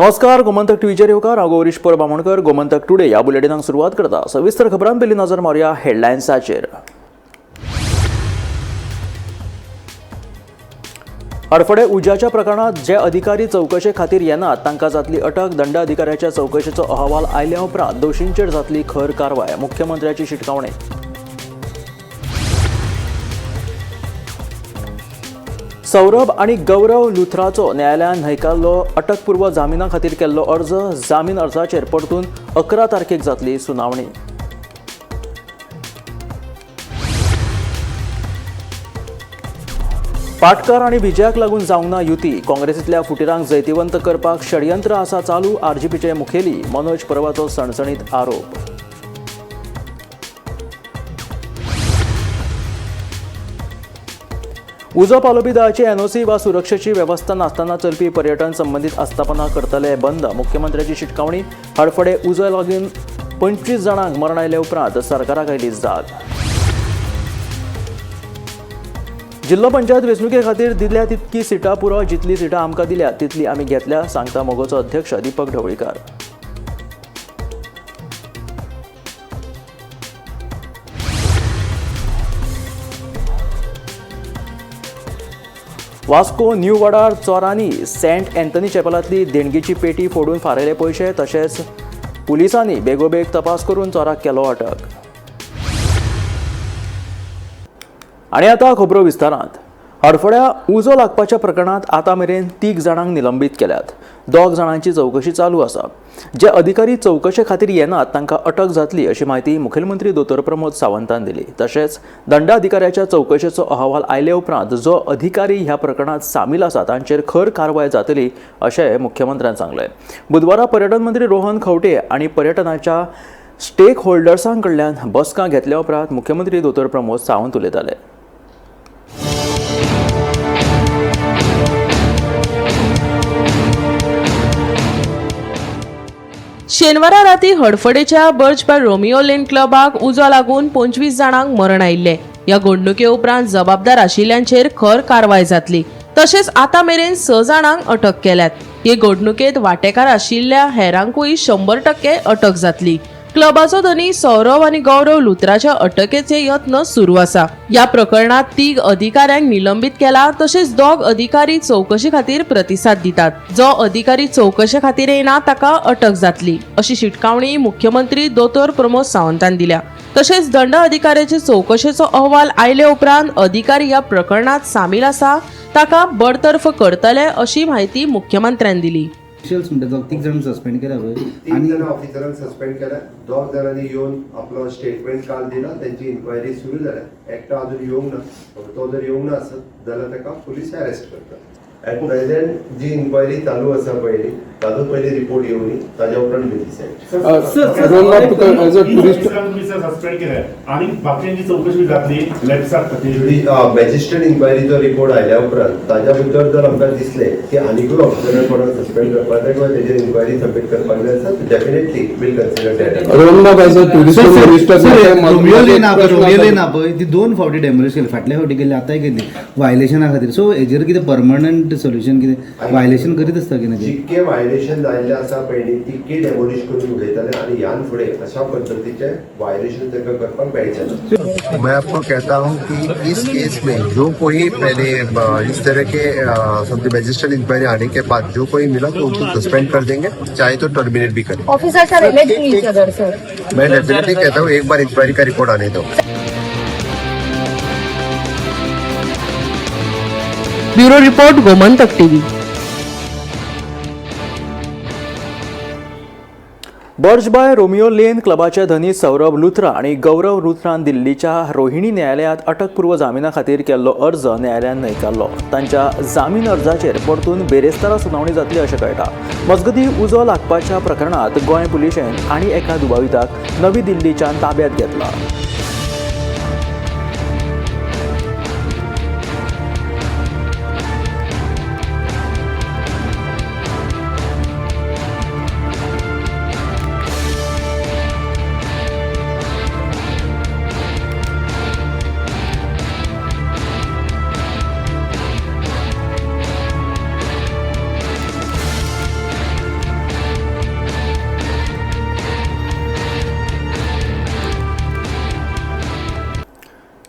नमस्कार, गोमंतक टीव्हीचेर येवकार. हांव गौरीश परब आमोणकर. गोमंतक टुडे ह्या बुलेटिनाक सुरवात करता. सविस्तर खबरां पयलीं नजर मारुया हेडलायन्साचेर. हडफडें उज्याच्या प्रकरणात जे अधिकारी चवकशे खातीर येनात तांकां जातली अटक. दंडाधिकाऱ्याच्या चवकशेचो अहवाल आयल्या उपरांत दोशींचेर जातली खर कारवाय. मुख्यमंत्र्याची शिटकावणी. सौरभ आनी गौरव लुथराचो न्यायालयान न्हयकारलो अटकपूर्व जामिना खातीर केल्लो अर्ज. जामीन अर्जाचेर परतून 11 तारखेक जातली सुनावणी. पाटकार आनी विजयाक लागून जावंक ना युती. काँग्रेसींतल्या फुटिरांक जैतिवंत करपाक षडयंत्र आसा चालू. आरजीपीचे मुखेली मनोज परबाचो सणसणीत आरोप. उजो पालोवपी दळाची एनओसी वा सुरक्षेची वेवस्था नासतना चलपी पर्यटन संबंदीत आस्थापनां करतले बंद. मुख्यमंत्र्याची शिटकावणी. हडफडें उजो लागून 25 जाणांक मरण आयले उपरांत सरकाराक आयली जाग. जिल्लो पंचायत वेंचणुके खातीर दिल्या तितकी सिटां पुरो. जितली सिटां आमकां दिल्या तितली आमी घेतल्या, सांगता मगोचो अध्यक्ष दीपक ढवळीकार. वास्को न्यू वाडार चोरांनी सेंट अँथनी चॅपलांतली देणगीची पेटी फोडून फारयले पयशे. तशेंच पुलिसांनी बेगोबेग तपास करून चोराक केलो अटक. आनी आतां खबरो विस्तारांत. हडफड्या उजो लागपाच्या प्रकरणांत आतां मेरेन 3 जाणांक निलंबीत केल्यात. 2 जाणांची चवकशी चालू आसा. जे अधिकारी चवकशे खातीर येनात तांकां अटक जातली अशी म्हायती मुखेलमंत्री दोतोर प्रमोद सावंतान दिली. तशेंच दंडाधिकाऱ्याच्या चवकशेचो अहवाल आयले उपरांत जो अधिकारी ह्या प्रकरणांत सामील आसा तांचेर खर कारवाय जातली अशें मुख्यमंत्र्यान सांगलें. बुधवारा पर्यटन मंत्री रोहन खंवटे आनी पर्यटनाच्या स्टेक होल्डर्सां कडल्यान बसका घेतल्या उपरांत मुख्यमंत्री दोतोर प्रमोद सावंत उलयताले. शेनवारा राती हडफडेच्या बर्च बाय रोमियो लेन क्लबाक उजो लागून 25 जाणांक मरण आयिल्लें. ह्या घडणुके उपरांत जबाबदार आशिल्ल्यांचेर खर कारवाय जातली. तशेंच आतां मेरेन 6 जाणांक अटक केल्यात. हे घडणुकेंत वांटेकार आशिल्ल्या हेरांकूय 100% अटक जातली. क्लबाचो धनी सौरभ आनी गौरव लुथराच्या अटकेचे यत्न सुरू आसा. ह्या प्रकरणात 3 अधिकाऱ्यांक निलंबीत केला. तशेंच 2 अधिकारी चवकशे खातीर प्रतिसाद दितात. जो अधिकारी चवकशे खातीर येना ताका अटक जातली अशी शिटकावणी मुख्यमंत्री दोतोर प्रमोद सावंतान दिल्या. तशेंच दंड अधिकाऱ्याचे चवकशेचो अहवाल आयले उपरांत अधिकारी ह्या प्रकरणात सामील आसा ताका बडतर्फ करतले अशी म्हायती मुख्यमंत्र्यान दिली. ऑफिशियल्स म्हणटा 3 जाण सस्पेंड केला पळय. 3 जाण ऑफिसरांक सस्पेंड केल्या. 2 जाणांनी येवन आपलो स्टेटमेंट काल दिला. तेंची इन्क्वायरी सुरू जाल्या. एकटो अजून येवंक ना. तो जर येवंक ना आसत जाल्यार ताका पुलीस अरेस्ट करता. एट प्रेझेंट जी इन्क्वायरी चालू आसा पयली ताजो पयली रिपोर्ट येवनी, ताज्या उपरांत we decide. Suspend केले आणि बाकीची चौकशी जातली लॅप्सा खातीर. मॅजिस्ट्रेट इन्क्वायरीचो रिपोर्ट आयल्या उपरांत ताज्या भितर जर आमकां दिसलें की आनिकूय ऑफिसरांक कोणाक सस्पेंड करपाक जाय किंवा तेजेर इन्क्वायरी सबमीट करपाक जाय आसा, definitely we'll consider that. Romeo Lane Romeo Lane पळय ती 2 फावटी डेमोलिश केली. फाटल्या फावटी केली, आतांय केली व्हायलेशना खातीर. सो हेजेर कितें परमनंट सोल्युशन कितें व्हायलेशन करीत आसता की ना? जितके व्हायलेशन जाल्ले आसा पयलीं तितके डेमोलिश करून उडयतले आनी ह्यान फुडें अशा पद्दतीचे व्हायलेशन तांकां करपाक मेळचें ना. मैं आपको कहता हूं कि इस केस में जो कोई पहले इस तरह के समझे मजिस्ट्रेट इंक्वायरी आने के बाद जो कोई मिला तो उनको सस्पेंड कर देंगे, चाहे तो टर्मिनेट भी करें. Officers are alleging each other, sir. मैं डेफिनेटली कहता हूँ एक बार इंक्वायरी का रिपोर्ट आने दो. Bureau report, Gomantak TV. Birch by Romeo Lane क्लबाचे धनी सौरभ लुथरा आनी गौरव लुथरान दिल्लीच्या रोहिणी न्यायालयांत अटकपूर्व जामिना खातीर केल्लो अर्ज न्यायालयान न्हयकारलो. तांच्या जामीन अर्जाचेर परतून बेरेस्तारा सुनावणी जातली अशें कळटा. मजगतीं उजो लागपाच्या प्रकरणांत गोंय पुलिशेन आनी एका दुबाविताक नवी दिल्लीच्यान ताब्यांत घेतला.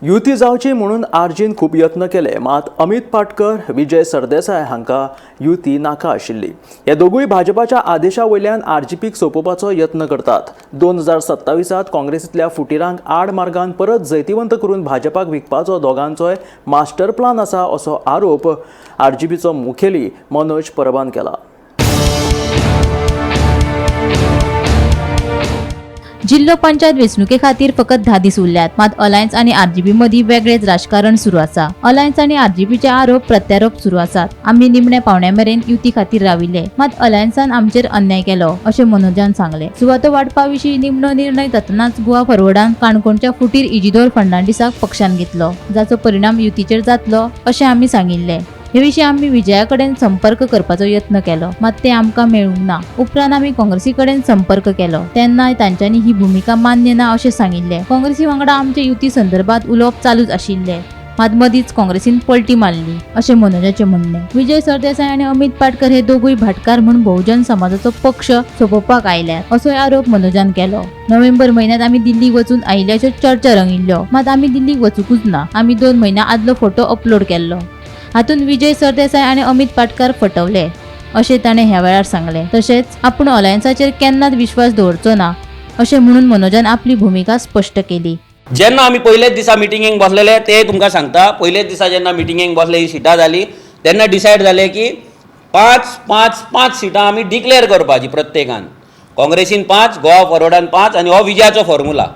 युती जावची म्हणून आरजीन खूब यत्न केले, मात अमित पाटकर, विजय सरदेसाय हांकां युती नाका आशिल्ली. हे दोगूय भाजपाच्या आदेशा वयल्यान आरजीपीक सोंपोवपाचो यत्न करतात. 2027 काँग्रेसींतल्या फुटिरांक आड मार्गान परत जैतिवंत करून भाजपाक विकपाचो दोगांचोय मास्टर प्लान आसा असो आरोप आरजीपीचो मुखेली मनोज परबान केला. जिल्लो पंचायत वेंचणुके खातीर फकत 10 दीस उरल्यात, मात अलायन्स आनी आरजीपी मदीं वेगळेच राजकारण सुरू आसा. अलायन्स आनी आरजीपीचे आरोप प्रत्यारोप सुरू आसात. आमी निमण्या पावण्या मेरेन युती खातीर राविल्ले, मात अलायन्सान आमचेर अन्याय केलो अशें मनोजान सांगलें. सुवातो वांटपा विशीं निमणो निर्णय जातनाच गोवा फॉरवर्डान काणकोणच्या फुटीर इजिदोर फर्नांडीसाक पक्षान घेतलो, जाचो परिणाम युतीचेर जातलो अशें आमी सांगिल्लें. हे विशीं आमी विजया कडेन संपर्क करपाचो यत्न केलो, मात ते आमकां मेळूंक ना. उपरांत आमी काँग्रेसी कडेन संपर्क केलो तेन्ना तांच्यांनी ही भुमिका मान्य ना अशें सांगिल्लें. काँग्रेसी वांगडा आमचे युती संदर्भात उलोवप चालूच आशिल्लें, मात मदींच काँग्रेसीन पलटी मारली अशें मनोजाचें म्हणणें. विजय सरदेसाय आनी अमित पाटकर हे दोगूय भाटकार म्हूण बहुजन समाजाचो पक्ष सोंपोवपाक आयल्यात असोय आरोप मनोजान केलो. नोव्हेंबर म्हयन्यांत आमी दिल्लीक वचून आयिल्ल्याच्यो चर्चा रंगिल्ल्यो, मात आमी दिल्लीक वचुकूच ना. आमी 2 म्हयन्यां आदलो फोटो अपलोड केल्लो. हातूंत विजय सरदेसाय आनी अमित पाटकर फटवले अशें ताणें ह्या वेळार सांगलें. तशेंच आपूण अलायन्साचेर केन्नाच विश्वास दवरचो ना अशें म्हणून मनोजान आपली भुमिका स्पश्ट केली. जेन्ना आमी पयलेच दिसा मिटिंगेक बसलेले ते तुमकां सांगता, पयलेच दिसा जेन्ना मिटिंगेक बसले ही सिटां जाली तेन्ना डिसायड जालें की 5 5 5 सिटां आमी डिक्लेअर करपाची प्रत्येकान. काँग्रेसीन 5, गोवा फॉरवर्डान 5 आनी हो विजयाचो फॉर्मुला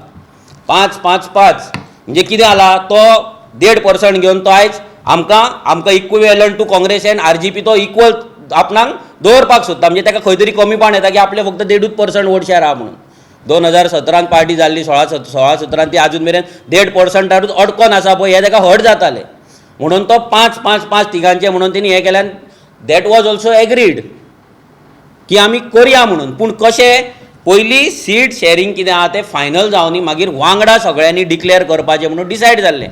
5 5 5 म्हणजे कितें जाला, तो 1.5% घेवन तो आयज आमकां आमकां equivalent to Congress and RGP तो इक्वल आपणाक दवरपाक सोदता. म्हणजे ताका खंय तरी कमीपण येता की आपले फक्त 1.5% वोट शेअर आहा म्हणून. 2017 पार्टी जाल्ली, 16-17 ती आजून मेरेन 1.5%रूच अडकोन आसा पळय, हें ताका हर्ट जातालें म्हणून तो 5 5 5 तिगांचे म्हणून तेणी हें केल्यान that was also agreed की आमी करया म्हणून. पूण कशें, पयलीं सीट शेअरींग कितें आहा तें फायनल जावनी मागीर वांगडा सगळ्यांनी डिक्लेअर करपाचें म्हणून डिसायड जाल्लें.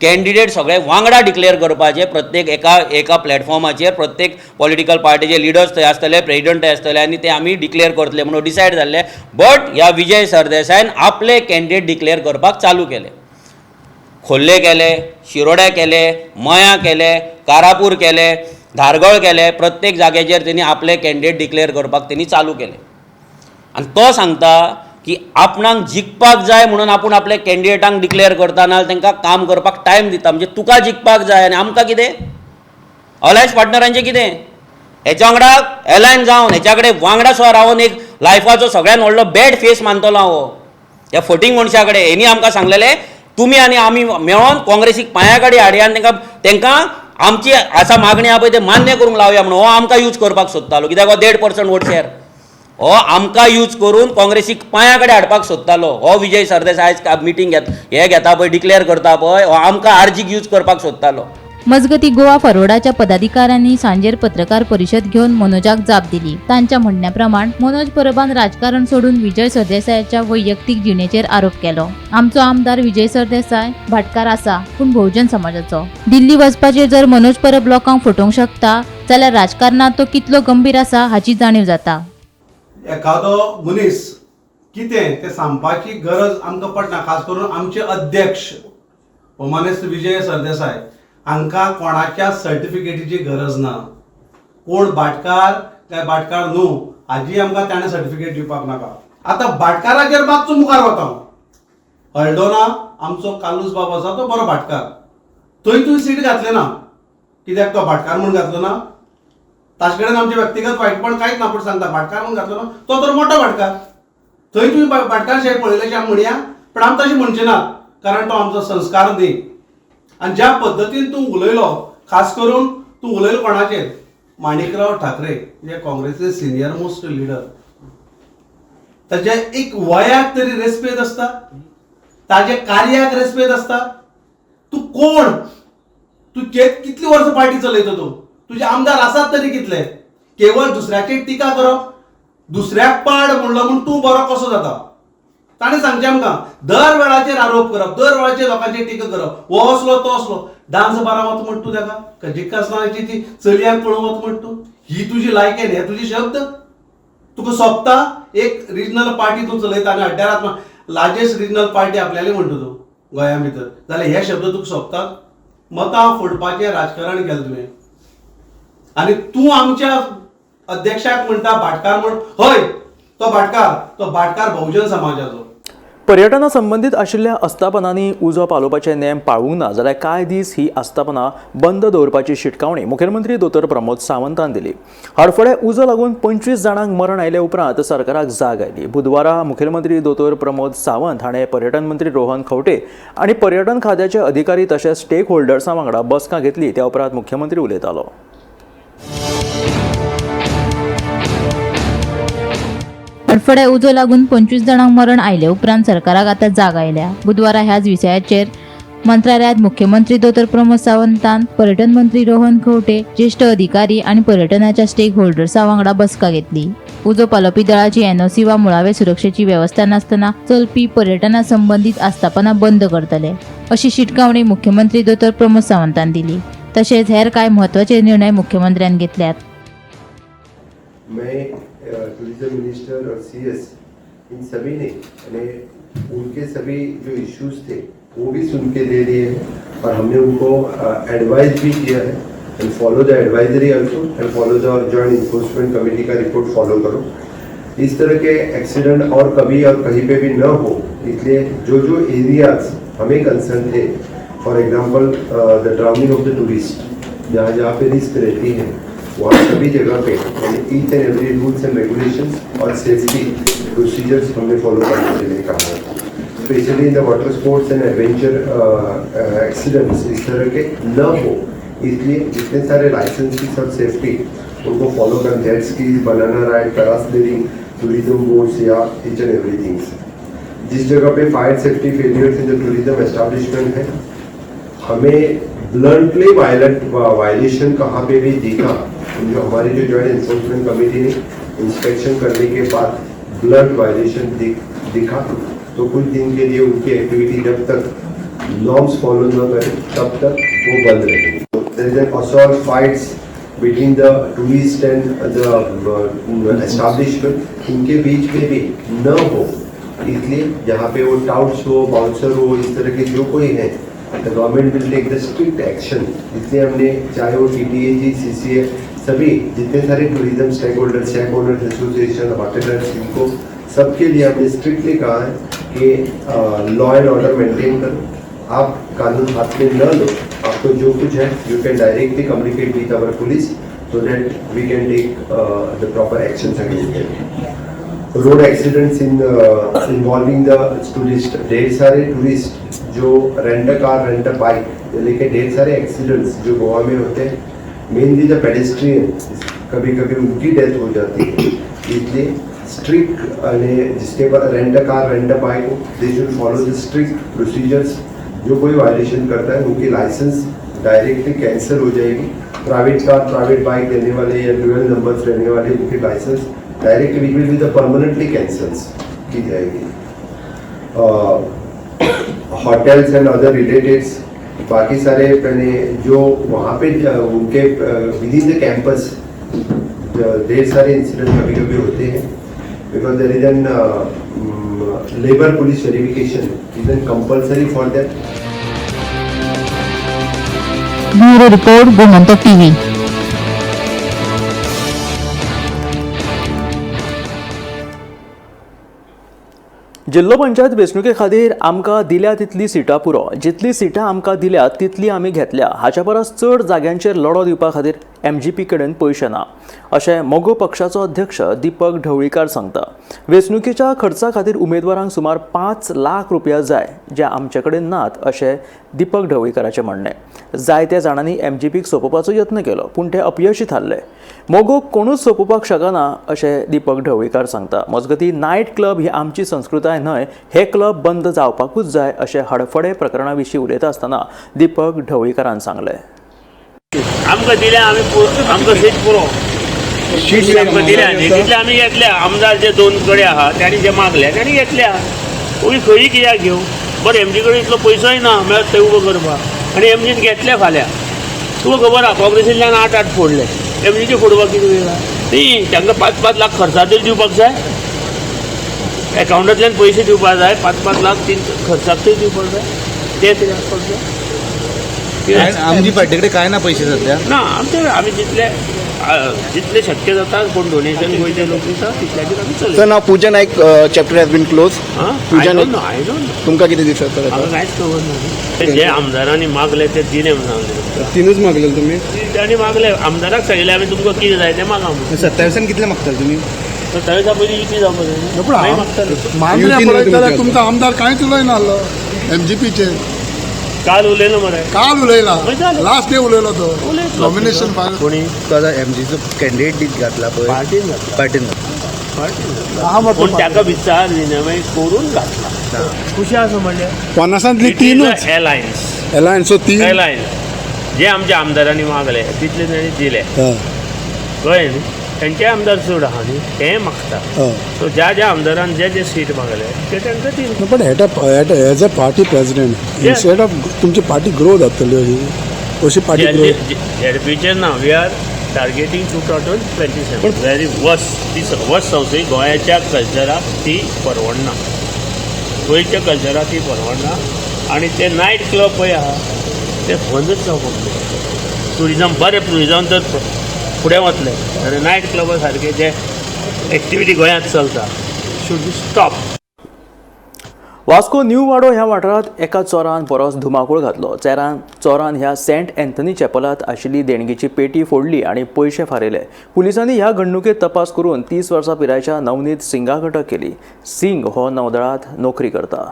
कॅन्डिडेट सगळे वांगडा डिक्लेअर करपाचे, प्रत्येक एका एका प्लॅटफॉर्माचेर प्रत्येक पॉलिटिकल पार्टीचे लिडर्स थंय आसतले, प्रेजिडंट थंय आसतले आनी ते आमी डिक्लेअर करतले म्हणून डिसायड जाल्ले. बट ह्या विजय सरदेसायन आपले कॅन्डिडेट डिक्लेअर करपाक चालू केले. खोर्ले केले, शिरोड्या केले, मयां केले, कारापूर केले, धारगळ केले, प्रत्येक जाग्याचेर तेणी आपले कॅन्डिडेट डिक्लेअर करपाक तेणी चालू केले. आनी तो सांगता की आपणाक जिखपाक जाय म्हणून आपूण आपले कॅन्डिडेटांक डिक्लेअर करता, ना तांकां काम करपाक टायम दिता. म्हणजे तुका जिखपाक जाय आनी आमकां कितें, अलायन्स पार्टनरांचें कितें, हेच्या वांगडा एलायन जावन हेच्या कडेन वांगडा सुद्दां रावन एक लायफाचो सगळ्यान व्हडलो बॅड फेस मानतलो हांव हो ह्या फटींग मनशा कडेन. हेणी आमकां सांगलेलें तुमी आनी आमी मेळोन काँग्रेसीक पांया कडेन हाडया आनी तांकां आमची आसा मागणी आहा पळय ते मान्य करूंक लावया म्हणून. हो आमकां यूज करपाक सोदतालो, कित्याक हो 1.5% वोट शेअर हो आमकां यूज करून काँग्रेसीक पांया कडेन हाडपाक सोदतालो. हो विजय सरदेसाय आयज मिटींग घेता, हे घेता पळय, डिक्लेअर करता पळय, हो आमकां आरजीक यूज करपाक सोदतालो. मजगती गोवा फॉरवर्डाच्या पदाधिकाऱ्यांनी सांजेर पत्रकार परिशद घेवन मनोजाक जाप दिली. तांच्या म्हणण्या प्रमाण मनोज परबान राजकारण सोडून विजय सरदेसायाच्या वैयक्तीक जिणेचेर आरोप केलो. आमचो आमदार विजय सरदेसाय भाटकार आसा, पूण बहुजन समाजाचो. दिल्ली वचपाचेर जर मनोज परब लोकांक फटोवंक शकता जाल्यार राजकारणांत तो कितलो गंभीर आसा हाची जाणीव जाता. एखादो मनीस कितें तें सांगपाची गरज आमकां पडना, खास करून आमचे अध्यक्ष मानेस्त विजय सरदेसाय हांकां कोणाच्या सर्टिफिकेटीची गरज ना. कोण भाटकार काय भाटकार न्हू हाजी आमकां ताणें सर्टिफिकेट दिवपाक नाका. आतां भाटकाराचेर मातसो मुखार वता हांव. हळदोना आमचो कालूस बाब आसा तो बरो भाटकार, थंय तुवें सीट घातलें ना, कित्याक तो भाटकार म्हूण घातलो ना? ताचे कडेन आमचें व्यक्तिगत वायटपण कांयच ना, पूण सांगता भाटकार म्हूण घातलो ना, तो तर मोठो भाटकार. थंय तुवें भाटकार शें पळयलें आमी म्हणया, पण आमी तशें म्हणचें ना, कारण तो आमचो संस्कार न्ही. आनी ज्या पद्दतीन तूं उलयलो, खास करून तूं उलयलो कोणाचेर, माणिकराव ठाकरे जे काँग्रेसीचे सिनियर मोस्ट लिडर, ताच्या एक वयाक तरी रेस्पेद आसता, ताच्या कार्याक रेस्पेद आसता. तूं कोण, तूं कितली वर्सां पार्टी चलयता तूं, तुजे आमदार आसात तरी कितले, केवळ दुसऱ्याचेर टिका करप, दुसऱ्याक पाड म्हणलो म्हूण तूं बरो कसो जाता? ताणें सांगचें आमकां, दर वेळाचेर आरोप करप, दर वेळाचेर लोकांचेर टिका करप, हो असलो तो असलो, डान्स बारा वता म्हण तूं ताका कजिकासनाची ती चलयांक पळोवंक वता म्हण तूं, ही तुजी लायकी न्ही, हे तुजे शब्द तुका सोंपता. एक रिजनल पार्टी तूं चलयता आनी अड्ड्यार लार्जेस्ट रिजनल पार्टी आपल्याले म्हणटा तूं. गोंया भितर जाल्यार हे शब्द तुका सोबतात? मतां फोडपाचें राजकारण केलें तुवें आनी तूं आमच्या अध्यक्षाक म्हणटा भाटकार म्हण. हय, तो भाटकार, तो भाटकार बहुजन समाजाचो. पर्यटना संबंदीत आशिल्ल्या आस्थापनांनी उजो पालोवपाचे नेम पाळूंक ना जाल्यार कांय दीस ही आस्थापनां बंद दवरपाची शिटकावणी मुखेलमंत्री दोतोर प्रमोद सावंतान दिली. हडफडें उजो लागून 25 जाणांक मरण आयले उपरांत सरकाराक जाग आयली. बुधवारा मुखेलमंत्री दोतोर प्रमोद सावंत हाणें पर्यटन मंत्री रोहन खंवटे आनी पर्यटन खात्याचे अधिकारी तशेंच स्टेक होल्डर्सां वांगडा बसका घेतली. त्या उपरांत मुख्यमंत्री उलयतालो. हडफडें उजो लागून 25 जाणांक मरण आयले उपरांत सरकाराक आतां जाग आयल्या. बुधवारा ह्याच विशयाचेर मंत्रालयांत मुख्यमंत्री दोतोर प्रमोद सावंतान पर्यटन मंत्री रोहन खंवटे, ज्येश्ठ अधिकारी आनी पर्यटनाच्या स्टेक होल्डर्सां वांगडा बसका घेतली. उजो पालोवपी दळाची एनओसी वा मुळावे सुरक्षेची वेवस्था नासतना चलपी पर्यटना संबंदीत आस्थापनां बंद करतले अशी शिटकावणी मुख्यमंत्री दोतोर प्रमोद सावंतान दिली. तशेंच हेर कांय म्हत्वाचे निर्णय मुख्यमंत्र्यान घेतल्यात. मैं tourism minister Aur CS in सभी ने यानी उनके सभी जो इश्यूज थे वो भी सुन के दे दिए हैं और हमने उनको एडवाइस भी किया है and follow the advisory also and follow the joint enforcement committee का रिपोर्ट फॉलो करो. इस तरह के एक्सीडेंट और कभी और कहीं पे भी न हो, इसलिए जो जो एरियाज हमें कंसर्न थे, for example the drowning of the tourist, जहाँ जहाँ पे रिस्क रहती है वहाँ सभी जगह पे यानी each and every rules and regulations Aur safety procedures हमने फॉलो करने के लिए कहा है. Specially in the water sports and adventure accidents इस तरह के न हो, इसलिए जितने सारे लाइसेंसेस और सेफ्टी उनको फॉलो कर, jet ski, banana ride, parasailing, tourism boats या ईच एंड एवरी थिंग्स. जिस जगह pay fire safety failures in the tourism establishment है, हमें ब्लंटली वायलेंट वायलेशन कहाँ पे भी दिखा, जो हमारी जो जॉइंट एनफोर्समेंट कमेटी ने इंस्पेक्शन करने के बाद ब्लंट वायलेशन दिखा तो कुछ दिन के लिए उनकी एक्टिविटी जब तक नॉर्म्स फॉलो न करें तब तक वो बंद रहेगी. There is an assault fights between the tourist and the establishment, इनके बीच में भी न हो, इसलिए जहाँ पे वो टाउट्स हो, बाउंसर हो, इस तरह के जो कोई है, the government will take the strict action. इसलिए हमने चाहे वो TTAG, CCA, सभी जितने सारे tourism stake holder, shack owners association, hoteliers, इनको सबके लिए हमने स्ट्रिक्टली कहा है कि लॉ एंड ऑर्डर मेंटेन करो, आप कानून हाथ में न लो. आपको जो कुछ है you can directly communicate with our police so that we can take the proper actions against them. Road accidents in involving the tourist, ढेर सारे टूरिस्ट जो rent car, rent bike लेके ढेर सारे एक्सीडेंट्स जो गोवा में होते हैं, मेनली the pedestrian, कभी कभी उनकी डेथ हो जाती है. इसलिए स्ट्रिक्ट जिसके pass rent car, rent bike हो, they should follow the strict procedures. जो कोई वायलेशन करता है उनकी लाइसेंस डायरेक्टली कैंसिल हो जाएगी. प्राइवेट कार, प्राइवेट बाइक लेने वाले या ड्यूअल नंबर्स रहने वाले उनकी licence directly will be the permanently cancels की जाएगी. होटल्स एंड अदर रिलेटेड्स, बाकी सारे मैंने जो वहाँ पे उनके विद इन the campus ढेर सारे इंसिडेंट कभी कभी होते हैं, because there is an labour police verification is an compulsory for that. Bureau report, Gomantak TV. जिल्लो पंचायत वेंचणुके खातीर आमकां दिल्या तितली सिटां पुरो, जितली सिटां आमकां दिल्या तितली आमी घेतल्या, हाच्या परस चड जाग्यांचेर लढो दिवपा खातीर एमजीपी कडेन पयशे ना अशें मगो पक्षाचो अध्यक्ष दीपक ढवळीकार सांगता. वेंचणुकेच्या खर्चा खातीर उमेदवारांक सुमार 5 लाख रुपया जाय जे आमचे कडेन नात अशें दीपक ढवळीकाराचें म्हणणें. जायत्या जाणांनी एमजीपीक सोंपोवपाचो यत्न केलो पूण ते अपयशी थारले. मगो कोणूच सोंपोवपाक शकना अशें दीपक ढवळीकार सांगता. मजगतीं नायट क्लब ही आमची संस्कृताय न्हय, हे क्लब बंद जावपाकूच जाय अशें हडफडे प्रकरणा विशीं उलयता आसतना दीपक ढवळीकारान सांगलें. आमकां दिल्या आमी आमकां सीट पुरो, आमकां दिल्या तितले आमी घेतल्या. आमदार जे 2 कडे आहा तांणी जे मागल्या तांणी घेतल्या. ओगी खंय कित्याक घेवं? बरें, एमजी कडेन इतलो पयसोय ना मेळत थंय उबो करपाक, आनी एमजीन घेतल्या फाल्यां. तुका खबर आहा काँग्रेसींतल्यान 8 8 फोडले, एमजीचे फोडपाक कितें वेळ न्ही. तांकां 5 5 लाख खर्चाक तरी दिवपाक जाय, एकावंटांतल्यान पयशे दिवपाक जाय, 5 5 लाख 3 खर्चाक तरी दिवपाक जाय. ते तरी आसपाक जाय. आमची पार्टी कडेन काय ना पयशे सध्या ना आमचे आमी जितले जितले शक्य जाता कोण डोनेशन गोंयचे लोक दिता तितल्याचेर आमी सर चलयता. Now Puja Naik chapter has been close. Puja I Naik don't know, I don't know. तुमकां कितें दिसता सर? म्हाका कांयच खबर ना. जे आमदारांनी मागले ते दिले म्हणून सांगले. तिनूच मागलेले तुमी? तांणी मागले, आमदाराक सांगिल्लें आमी तुमकां कितें जाय तें मागा म्हणून. 27 कितले मागताले तुमी? 27 पयलीं युती जावपाक जाय न्हू. मागीर मागताले. मांद्र्या पळयत जाल्यार तुमचो आमदार कांयच उलयना आहलो एमजीपीचेर. काल उलयलो मरे. काल उलयला, लास्ट डे उलयलो तो नॉमिनेशन. कोणी तो आतां एमजीचो कॅन्डिडेट घातला पळय, पार्टीन घातला, पार्टीन घातला, पूण ताका विचार विनिमय करून घातला. खुशी आसा म्हणल्यार पन्नासांतली तीनूच एलायन्स, एलायन्स तीन एलायन्स जे आमच्या आमदारांनी मागले तितले तांणी दिले. कळ्ळें न्ही? तांचे आमदार चड आहा न्ही, तेय मागता. सो ज्या ज्या आमदारान जे जे सीट मागले ते तांकां दिले. पण as a party president instead of तुमची पार्टी ग्रो जातली अशी अशी पार्टी ग्रो झेडपीचेर ना, we are targeting 2027. Very worse, ती वर्स संवसारी गोंयाच्या कल्चराक ती परवडना, गोंयच्या कल्चराक ती परवडना. आनी ते नायट क्लब पळय आहा ते बंदच जावपाक जाय. टुरिजम बरें, टुरिजम तर फुडें वतलें आनी नायट क्लबा सारके जे एक्टिविटी गोंयांत चलता should be stop. Vasco new Wado ह्या वाठारांत एका चोरान बरोच धुमाकूळ घातलो. चोरान ह्या सेंट अँथनी चॅपलांत आशिल्ली देणगीची पेटी फोडली आनी पयशे फारयले. पुलिसांनी ह्या घडणुकेत तपास करून 30 वर्सां पिरायेच्या नवनीत सिंगाक अटक केली. सिंग हो नौदळांत नोकरी करता.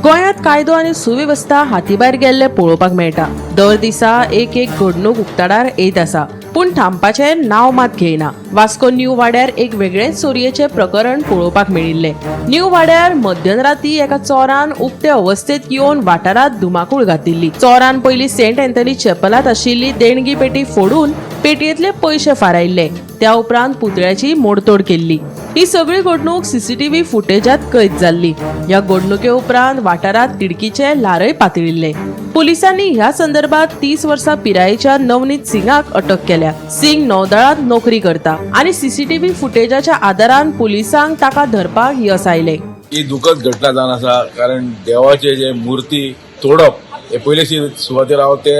गोंयांत कायदो आनी सुवेवस्था हातीभायर गेल्ले पळोवपाक मेळटा. दर दिसा एक एक घडणूक उक्ताडार येत आसा, पूण थांबपाचें नांव मात घेयना. वास्को न्यू वाड्यार एक वेगळेच चोरयेचें प्रकरण पळोवपाक मेळिल्लें. न्यू वाड्यार मध्यराती एका चोरान उक्ते अवस्थेत येवन वाठारांत धुमाकूळ घातिल्ली. चोरान पयलीं सेंट अँथनी चॅपलांत आशिल्ली देणगी पेटी फोडून पेटयेंतले पयशे फारायल्ले. त्या उपरांत पुतळ्याची मोडतोड केल्ली. ही सगळी घडणूक सीसीटीव्ही फुटेजात कैद जाल्ली. ह्या घडणुके उपरांत वाठारांत तिडकीचे ल्हारय पातळिल्ले. पुलिसांनी ह्या संदर्भात 30 वर्सां पिरायेच्या नवनीत सिंगाक अटक केल्या. सिंग नौदळांत नोकरी करता आनी सीसीटीव्ही फुटेजाच्या आदारान पुलिसांक ताका धरपाक यस आयले. ही दुखद घटना जावन आसा, कारण देवाचे जे मूर्ती तोडप हे पयले सुवातेर हांव ते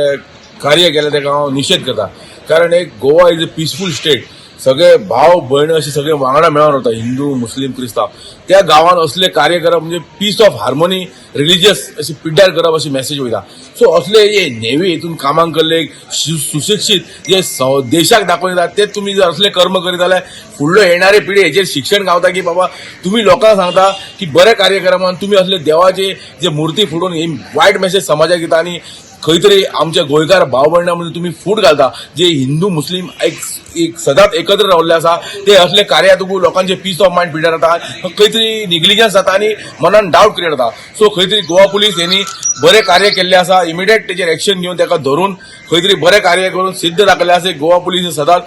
कार्य केलें ताका हांव निशेध करता. कारण एक Goa is a peaceful state, सगळे भाव भयण अशे सगळे वांगडा मेळोन रावता, हिंदू मुस्लीम क्रिस्तांव. त्या गांवान असले कार्य करप म्हणजे पीस ऑफ हार्मोनी रिलिजियस अशी पिड्ड्यार करप अशी मॅसेज वयता. सो असले जे नेवी हितून कामांक केल्ले सुशिक्षीत जे देशाक दाखोवन दिता ते तुमी जर असले कर्म करीत जाल्यार फुडलो येणारे पिढी हेचेर शिक्षण गावता की बाबा तुमी लोकांक सांगता की बरें कार्य करा म्हणून तुमी असले देवाचे जे मुर्ती फोडून ही वायट मॅसेज समाजाक दिता आनी खंय तरी आमच्या गोंयकार भाव भयणां मदीं तुमी फूट घालता. जे हिंदू मुस्लीम एक सदांच एकत्र रावल्ले आसा ते असले कार्या तुका लोकांचे पीस ऑफ मायंड पिड्यार जाता, खंय तरी निग्लिजन्स जाता आनी मनान डावट क्रिएट जाता. सो खंय तरी गोवा पुलीस हेणी बरें कार्य केल्लें आसा, इमिडिएट तेजेर एक्शन घेवन ताका धरून खंय तरी बरें कार्य करून सिद्ध दाखयल्लें आसा. गोवा पुलीस सदांच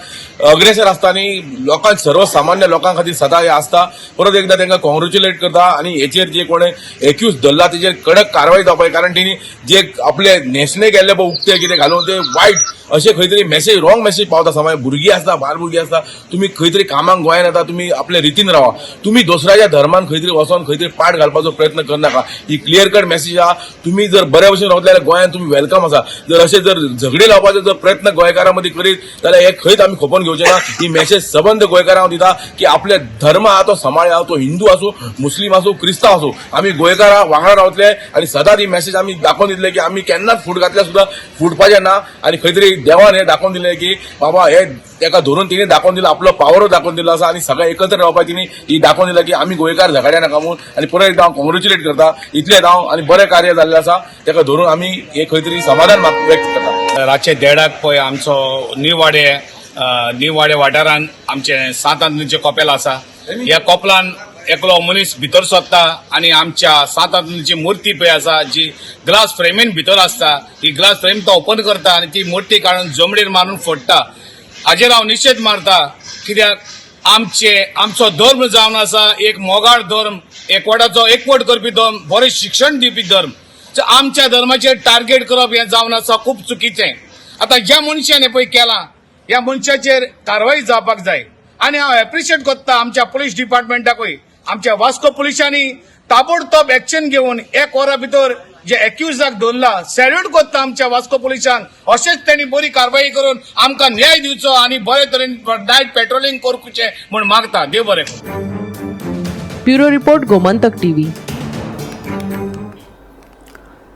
अग्रेसर आसता आनी लोकांक सर्वसामान्य लोकां खातीर सदां हें आसता. परत एकदां तांकां कॉंग्रेच्युलेट करता आनी हेचेर जे कोणें एक्यूज धरला तेजेर कडक कारवाय जावपाक जाय, कारण तेणी जे आपले न्हेसणे केल्ले पळय उक्ते कितें घालून ते वायट अशें खंय तरी मॅसेज रॉंग मॅसेज पावता. समाज भुरगीं आसता, बाल भुरगीं आसता, तुमी खंय तरी कामाक गोंयान येता, तुमी आपले रितीन रावा, तुमी दुसऱ्याच्या धर्मान खंय तरी वचोन खंय तरी पाट घालपाचो प्रयत्न करनाका. ही क्लियर कट मॅसेज आहा. तुमी जर बऱ्या भशेन रावतले जाल्यार गोंयान तुमी welcome आसा. जर अशें जर झगडे लावपाचो जर प्रयत्न गोंयकारां मदीं करीत जाल्यार हे खंयच आमी खपोवन घेवचे ना. ही मॅसेज सबंद गोंयकारांक दिता की आपले धर्म आहा तो सांबाळया, तो हिंदू आसूं, मुस्लीम आसूं, क्रिस्तांव आसूं, आमी गोंयकारां वांगडा रावतले आनी सदांच ही मॅसेज आमी दाखोवन दितले की आमी केन्नाच फूट घातल्यार सुद्दां फुटपाचें ना. आनी खंय तरी देवान हें दाखोवन दिलें की बाबा हे ताका धरून तिणें दाखोवन दिलां, आपलो पावरूय दाखोवन दिलो आसा आनी सगळें एकत्र रावपाक तिणें ही दाखोवन दिलां की आमी गोंयकार झगड्या नाका म्हणून. आनी परत एकदां हांव कॉंग्रेच्युलेट करता, इतलें हांव आनी बरें कार्य जाल्लें आसा ताका धरून आमी हे खंय तरी समाधान व्यक्त करता. रातचे 1:30 पळय आमचो न्यू वाडे वाठारान आमचें सांत आंतनीचें कपेल आसा. ह्या कोपलान एकलो मनीस भितर सोदता आनी आमच्या सांत आंतनीची मुर्ती पळय आसा जी ग्लास फ्रेमीन भितर आसता, ही ग्लास फ्रेम तो ओपन करता आनी ती मुर्ती काडून जमनीर मारून फोडटा. हाजेर हांव निशेध मारता, कित्याक आमचो धर्म जावन आसा एक मोगाळ धर्म, एकवटाचो एकवट करपी धर्म, बरें शिक्षण दिवपी धर्म. आमच्या धर्माचेर टार्गेट करप हें जावन आसा खूब चुकीचें. आतां ज्या मनशान हें पळय केलां ह्या मनशाचेर कारवाय जावपाक जाय आनी हांव एप्रिशिएट करता आमच्या पुलीस डिपार्टमेंटाकूय. आमच्या वास्को पुलिसांनी ताबडतोब एक्शन घेवन एक वरा भितर जे एक्युजाक धरला, सॅल्यूट करता आमच्या वास्को पुलिसांक. अशेंच त्यांनी बरी कारवाई करून आमकां न्याय दिवचो आनी बरे तरेन नायट पेट्रोलिंग करचें म्हूण मागता. देव बरें करूं. Bureau report, Gomantak TV.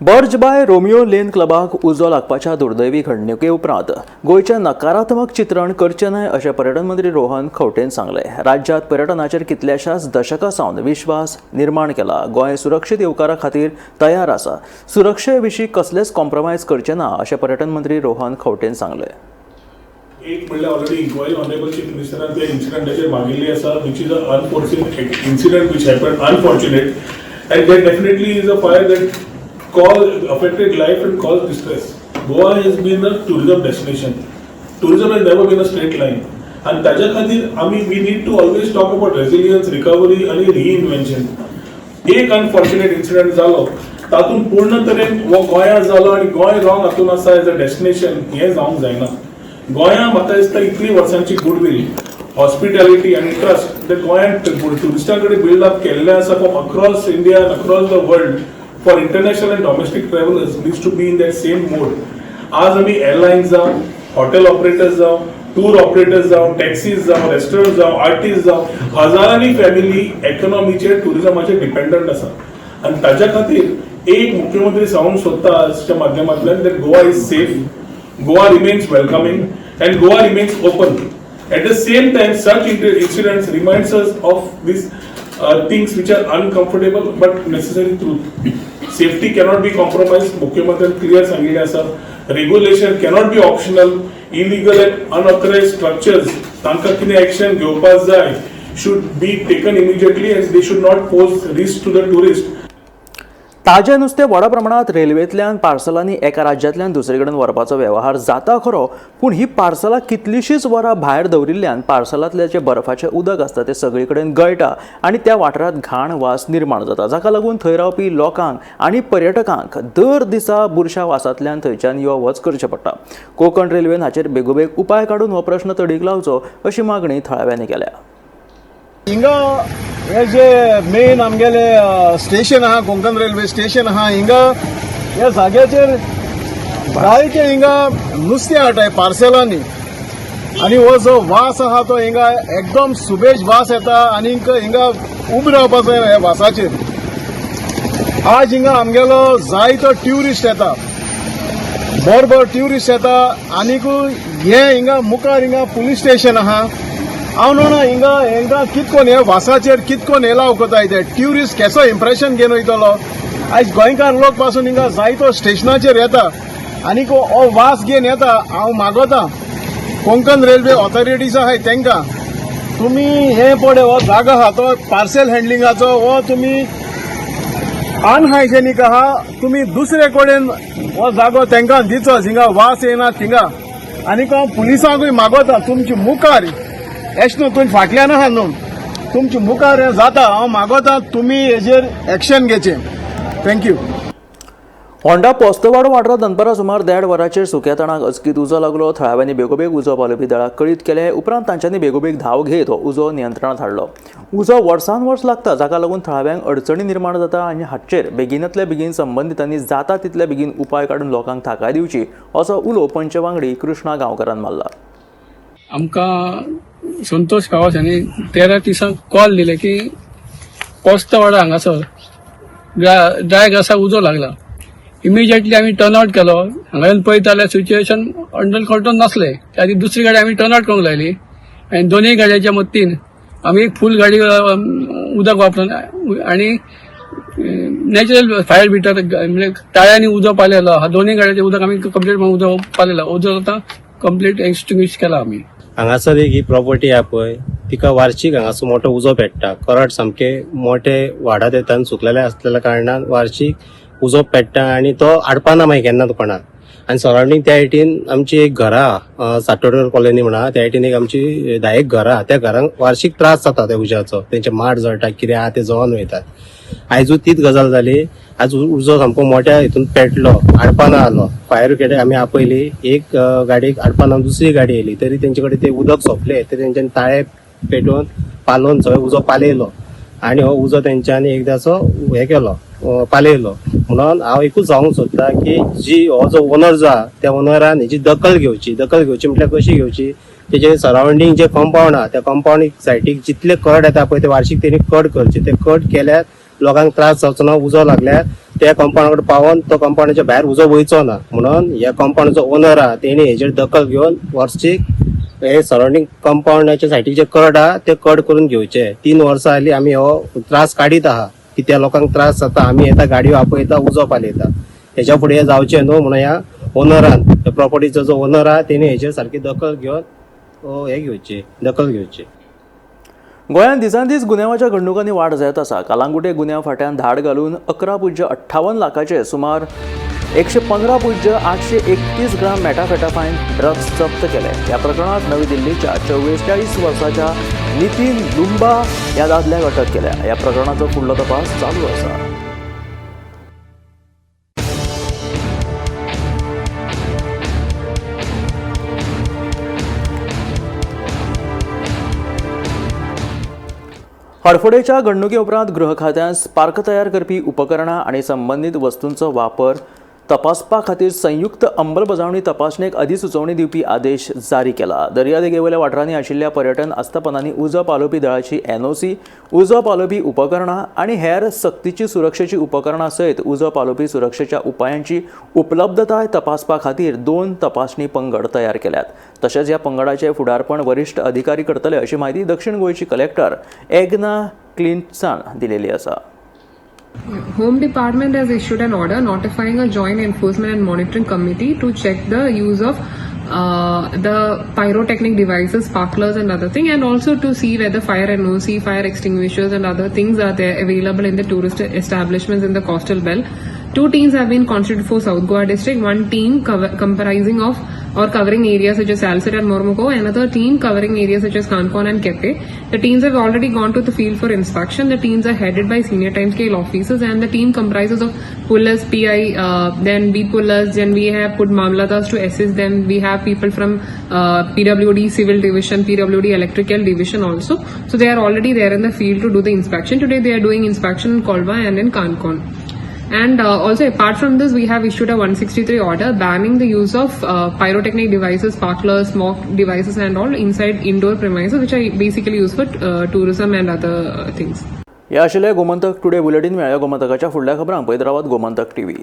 Birch by Romeo Lane क्लबाक उजो लागपाच्या दुर्दैवी घडणुके उपरांत गोंयचें नकारात्मक चित्रण करचें न्हय अशें पर्यटन मंत्री रोहन खंवटेन सांगलें. राज्यांत पर्यटनाचेर कितल्याशाच दशकां सावन विश्वास निर्माण केला. गोंय सुरक्षीत येवकारा खातीर तयार आसा. सुरक्षे विशीं कसलेच कॉम्प्रोमायज करचे ना अशें पर्यटन मंत्री रोहन खंवटेन सांगलें. एक म्हणल्यार ऑलरेडी इन्क्वायरी ऑनरेबल चीफ मिनिस्टरान त्या इन्सिडंटाचेर मागिल्ली आसा, which is a unforeseen incident which happen, unfortunate, and that definitely is a fire that cause affected life and cause distress. Goa has been a tourism destination. Tourism has never been a straight line. आणि ताज्या खातीर आमी we need to always talk about resilience, recovery आनी रिइन्व्हेन्शन. एक unfortunate incident जालो, तातूंत पूर्ण तरेन हो गोंया जालो आनी गोंय रॉंग हातून आसा एज अ डेस्टिनेशन, हें जावंक जायना. गोंया म्हाका दिसता इतली वर्सांची गुडवील, हॉस्पिटॅलिटी आनी ट्रस्ट ते गोंयांत ट्युरिस्टां कडेन बिल्ड अप केल्लें आसा from across India and across the world for international and domestic travellers needs to be in that same mode. आज आमी एअरलायन्स जावं, हॉटेल ऑपरेटर्स जावं, टूर ऑपरेटर्स जावं, टॅक्सीज जावं, रेस्टॉरंट जावं, आर्टिस्ट जावं, हजारांनी फॅमिली इकॉनॉमीचेर, ट्युरिजमाचेर डिपेंडंट आसा. आनी ताज्या खातीर एक मुख्यमंत्री सांगूंक सोदता आजच्या माध्यमांतल्यान that Goa is safe, Goa remains welcoming and Goa remains open. At the same time, such incidents reminds us of these things which are uncomfortable but necessary truth. Safety cannot be compromised. मुख्यमंत्र्यान clear सांगिल्लें आसा. Regulation cannot be optional. Illegal and unauthorized structures, तांकां कितें action घेवपाक जाय, should be taken immediately and they should not pose risk to the tourist. ताजें नुस्तें व्हडा प्रमाणांत रेल्वेंतल्यान पार्सलांनी एका राज्यांतल्यान दुसरे कडेन व्हरपाचो वेव्हार जाता खरो, पूण ही पार्सलां कितलींशींच वरां भायर दवरिल्ल्यान पार्सलांतलें जें बर्फाचें उदक आसता तें सगळे कडेन गळटा आनी त्या वाठारांत घाण वास निर्माण जाता, जाका लागून थंय रावपी लोकांक आनी पर्यटकांक दर दिसा बुरशा वासांतल्यान थंयच्यान यो वच करचें पडटा. कोंकण रेल्वेन हाचेर बेगोबेग उपाय काडून हो प्रश्न तडीक लावचो अशी मागणी थळाव्यांनी केल्या. हिंगा हे जे मेन आमगेले स्टेशन आहा, कोंकण रेल्वे स्टेशन आहा, हिंगा ह्या जाग्याचेर जायते हिंगा नुस्तें हाडटाय पार्सलांनी आनी हो जो वास आहा तो हिंगा एकदम सुबेज वास येता आनी हिंगा उबे रावपाक जायना ह्या वासाचेर. आज हिंगा आमगेलो जायतो ट्युरिस्ट येता, बरो बरो ट्युरिस्ट येता. आनीक हे हिंगा मुखार हिंगा पुलीस स्टेशन आहा. हांव न्हू हिंगा हेंकां कितकोन हे वासाचेर कितकोन एलाव करताय ते ट्युरिस्ट केसो इम्प्रेशन घेवन वयतलो? आयज गोंयकार लोक पासून हिंगा जायतो स्टेशनाचेर येता आनीक हो वास घेवन येता. हांव मागोता कोंकण रेल्वे ऑथॉरिटीज आहाय तेंकां, तुमी हे पळय हो जागो आहा तो पार्सल हँडलिंगाचो, हो तुमी अनहायजेनीक आहा. तुमी दुसरे कडेन हो जागो तेंकां दिचो जिंगा वास येना थिंगा. आनीक हांव पुलिसांकूय मागोता, तुमचे मुखार एश न्हू, तुमी फाटल्यान आहा न्हू, तुमचे मुखार हें जाता. हांव मागोता तुमी हेजेर एक्शन घेचें. Thank you. Honda पोस्तवाडो वाठारांत दनपारां सुमार 1:30 वरांचेर सुक्या तणाक अचकीत उजो लागलो. थळाव्यांनी बेगोबेग उजो पालोवपी दळाक कळीत केले उपरांत तांच्यांनी बेगोबेग धांव घेत हो उजो नियंत्रणांत हाडलो. उजो वर्सान वर्स लागता, जाका लागून थळाव्यांक अडचणी निर्माण जाता आनी हाचेर बेगीनातले बेगीन संबंदितांनी जाता तितले बेगीन उपाय काडून लोकांक थाकाय दिवची असो उलो पंच वांगडी कृष्णा गांवकारान मारला. आमकां संतोष गांवस हांणी 13:30 कॉल दिले की कोस्तवाडा हांगासर ड्राय ग्रासाक उजो लागला. इमिजिएटली आमी टर्न आउट केलो. हांगा येवन पळयत जाल्यार सिच्युएशन अंडर कंट्रोल नासलें. त्या खातीर दुसरी गाडी आमी टर्न आउट करूंक लायली आनी दोनूय गाडयांच्या मदतीन आमी एक फूल गाडी उदक वापरून आनी नॅचरल फायर बिटर म्हणजे ताळ्यांनी उजो पालयलो. हा दोनूय गाडयांचें उदक आमी कंप्लीट उजो पालयला. उजो आतां कंप्लीट एक्सटिंग्विश केला आमी. हांगासर एक ही प्रॉपर्टी आहा पळय, तिका वार्षिक हांगासर मोठो उजो पेट्टा. करड सामके मोठे वाडत येता आनी सुकलेले आसलेल्या कारणान वार्षिक उजो पेट्टा आनी तो आडपाना मागीर केन्ना कोणाक. आनी सरावंडींग त्या सायडीन आमची एक घरां, साटोडर कॉलनी म्हणा, त्या सायडीन एक आमची 10 एक घरां आहा. त्या घरांक वार्षिक त्रास जाता त्या उज्याचो. तेंचे माड जळटा, कितें आहा ते जळोन वयतात. आयजूय तीच गजाल जाली. आज उजो सामको मोठ्या हितून पेटलो, आडपाना आलो. फायर ब्रिगेड आमी आपयली. एक गाडयेक आडपाना दुसरी गाडी येयली, तरी तेंचे कडेन ते उदक सोंपले, तरी तेंच्यानी ताळे पेटोवन पालोवन सगळें उजो पालयलो. आनी हो उजो तेंच्यांनी एकदाचो हे केलो, पालयलो. म्हणून हांव एकूच सांगूंक सोदता की जी हो जो ओनर जो आहा त्या ओनरान हेजी दखल घेवची. दखल घेवची म्हटल्यार कशी घेवची, तेजे सरावंडींग जे कंपावंड आहा त्या कंपावंड सायटीक जितले कड येता पळय ते वार्षिक तेणी कट करचे. ते कट केल्यार लोकांक त्रास जावचो ना. उजो लागल्यार त्या कंपावंडा कडेन पावोन तो कंपावंडाच्या भायर उजो वयचो ना. म्हणून ह्या कंपावंडाचो ओनर आहा तेणी हेजेर दखल घेवन वार्षिक हे सरावंडींग कंपावंडाच्या सायटीक जे कड आहा ते कट करून घेवचे. 3 वर्सां जाली आमी हो त्रास काडीत आहा की त्या लोकांक त्रास जाता. आमी येता, गाडयो आपयता, उजो पालयता. हेच्या फुडें हें जावचें न्हू म्हणून ह्या ओनरान, ह्या प्रॉपर्टीचो जो ओनर आहा तेणी हेजेर सारकी दखल घेवन हे घेवची, दखल घेवची. गोंयांत दिसान दीस गुन्यांवाच्या घडणुकांनी वाड जायत आसा. कालांगुटे गुन्यांव फांट्यान धाड घालून 11.58 लाखाचे सुमार 115.831 ग्राम मेटाफेटाफायन ड्रग्स जप्त केले. ह्या प्रकरणांत नवी दिल्लीच्या 44 वर्साच्या नितीन लुंबा ह्या दादल्याक अटक केल्या. ह्या प्रकरणाचो फुडलो तपास चालू आसा. हडफडेच्या घडणुके उपरांत गृह खात्यान स्पार्क तयार करपी उपकरणां आनी संबंदीत वस्तूंचो वापर तपासपा खातीर संयुक्त अंमलबजावणी तपासणेक अधिसुचोवणी दिवपी आदेश जारी केला. दर्यादेगेवयल्या वाठारांनी आशिल्ल्या पर्यटन आस्थापनांनी उजो पालोवपी दळाची एनओसी, उजो पालोवपी उपकरणां आनी हेर सक्तीची सुरक्षेची उपकरणां सयत उजो पालोवपी सुरक्षेच्या उपायांची उपलब्धताय तपासपा खातीर 2 तपासणी पंगड तयार केल्यात. तशेंच ह्या पंगडाचे फुडारपण वरिश्ठ अधिकारी करतले अशी म्हायती दक्षिण गोंयची कलेक्टर एग्ना क्लिंटसान दिलेली आसा. Home Department has issued an order notifying a joint enforcement and monitoring committee to check the use of the pyrotechnic devices, sparklers and other thing, and also to see whether fire NOC, fire extinguishers and other things are there available in the tourist establishments in the coastal belt. 2 teams have been constituted for South Goa district. One team comprising of or covering areas such as Salsette and Mormugao, another team covering areas such as Canacona and Kepe. The teams have already gone to the field for inspection. The teams are headed by senior time scale officers, and the team comprises of police, PI, then beat police, then we have put mamladas to assist them. We have people from PWD civil division, PWD electrical division also. So they are already there in the field to do the inspection. Today they are doing inspection in Kolva and in Canacona. And also apart from this, we have issued a 163 order banning the use of pyrotechnic devices, sparklers, smoke devices and all inside indoor premises, which are basically used for tourism and other things. या आशिल्लें Gomantak today bulletin. मेळया गोमंतकाच्या फुडल्या खबरांक. पळयत रावात Gomantak TV.